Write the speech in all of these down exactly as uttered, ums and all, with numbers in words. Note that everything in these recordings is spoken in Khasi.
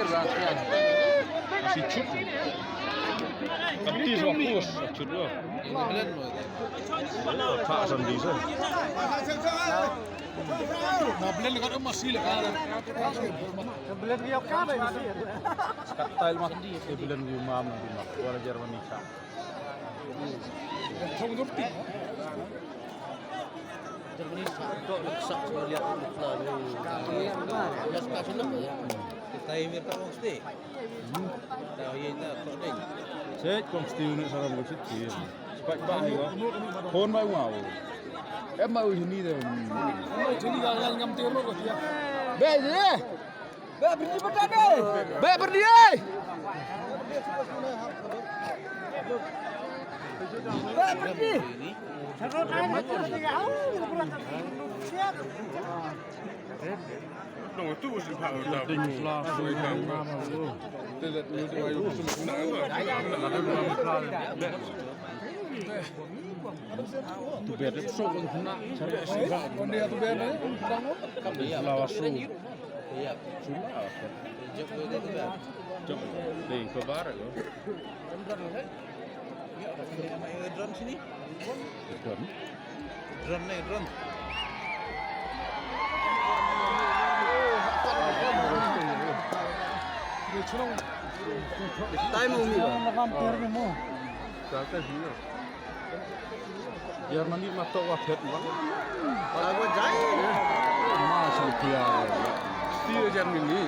Masih cut. Tapi so push cut lo. Pak Sandi so. Na Belen ka masih le ka. Belen ka ka ba masih. Skat tail mak. Belen ka mam na bima. Wala Germany sa. Germany sa tok nak sak semua lihat nak lah. Ya, sak senang ya. Kita ini tak mau mesti. Kita ini tak tok ding. Set kong stiu ni saram ko sit. Spike ba ni ko. Phone ba ngau. Em ba u ni de. Sini ka ngam tiro ko dia. Be je. Be, berhenti, berhenti. Be, berhenti, eh. Be, berhenti. Tu biar dia besok kau kena cari sih. Kau dia tu biar dia. Lawas tu. Iya. Sudah. Jok deh, itu dah. Jok. Deh, ke bar lo. Drone sini. Drone. Drone nih, drone. Time umi. Kata sini. Germany ma tok wa phet wa. Lagu jai. Ma shu pia. Stia Germany.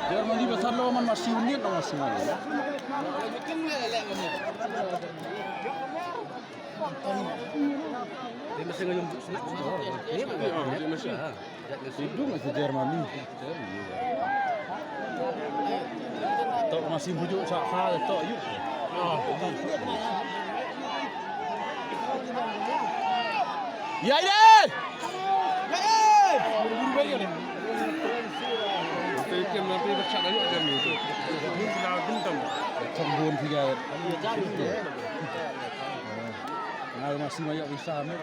Germany ba sat lo man ma shu nit ma shu. Dia masih ngayum snack. Dia masih. Idung asa Germany. Tok masih bujuk sak hal tok yuk. Ya, ya. Nanti kem nanti bercak ayo jam itu. Ini sudah gentam. Tembun tiga. Ngal masih banyak usaha mek.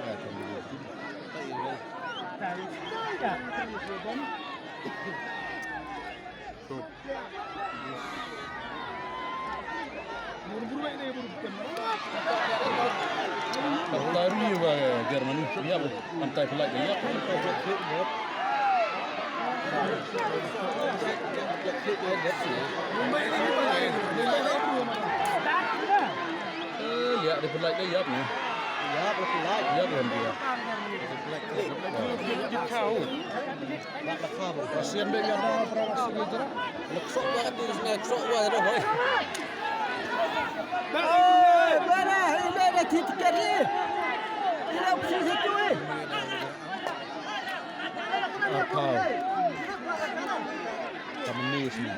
Baru ba Germany, ya, pantai pelak dia. Eh, ya, dia pelak dia, ya, ni. Ya, pelak. Ya, dia. Kasian deh, ya, orang orang sini, jera. Leksok banget di sini, leksok banget, hoi. Eh, bara, ini ada tiket ni. Ini apa sih situ, eh? Apa? Kamu ni sini.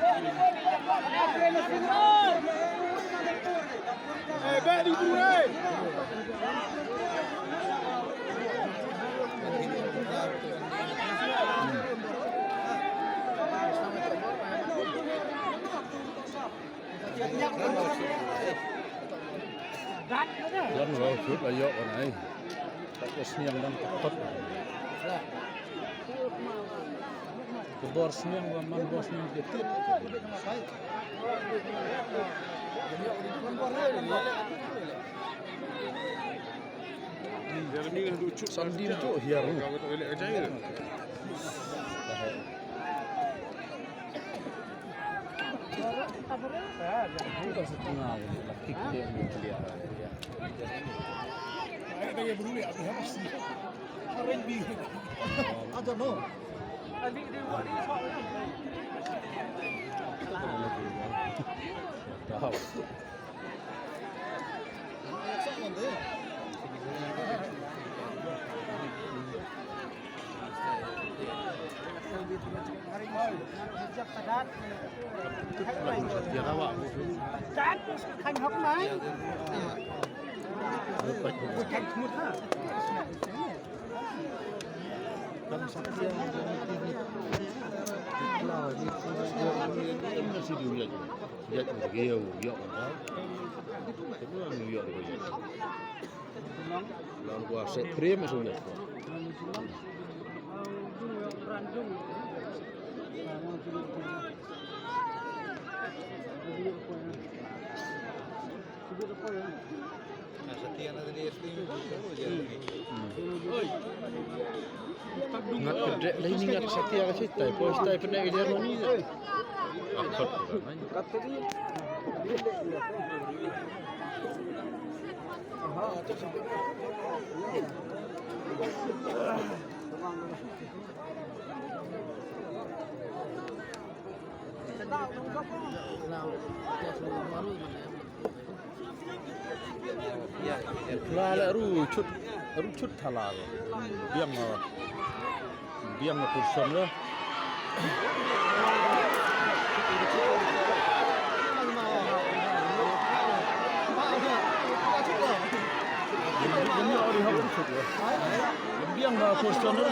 Eh, balik dulu, eh. Jan ro sut ayo kan ai. Tak sniang dan takut. Kebor sniang, man bor sniang ketit. Sandi tu hiar. Ngat pynrek lai ni ngat satia ka sitai, poi sitai pynrek ka Germany. Akot. Pla la ru chut, ru chut thala. Biang, uh, biang la kurson la. Biang la kurson la.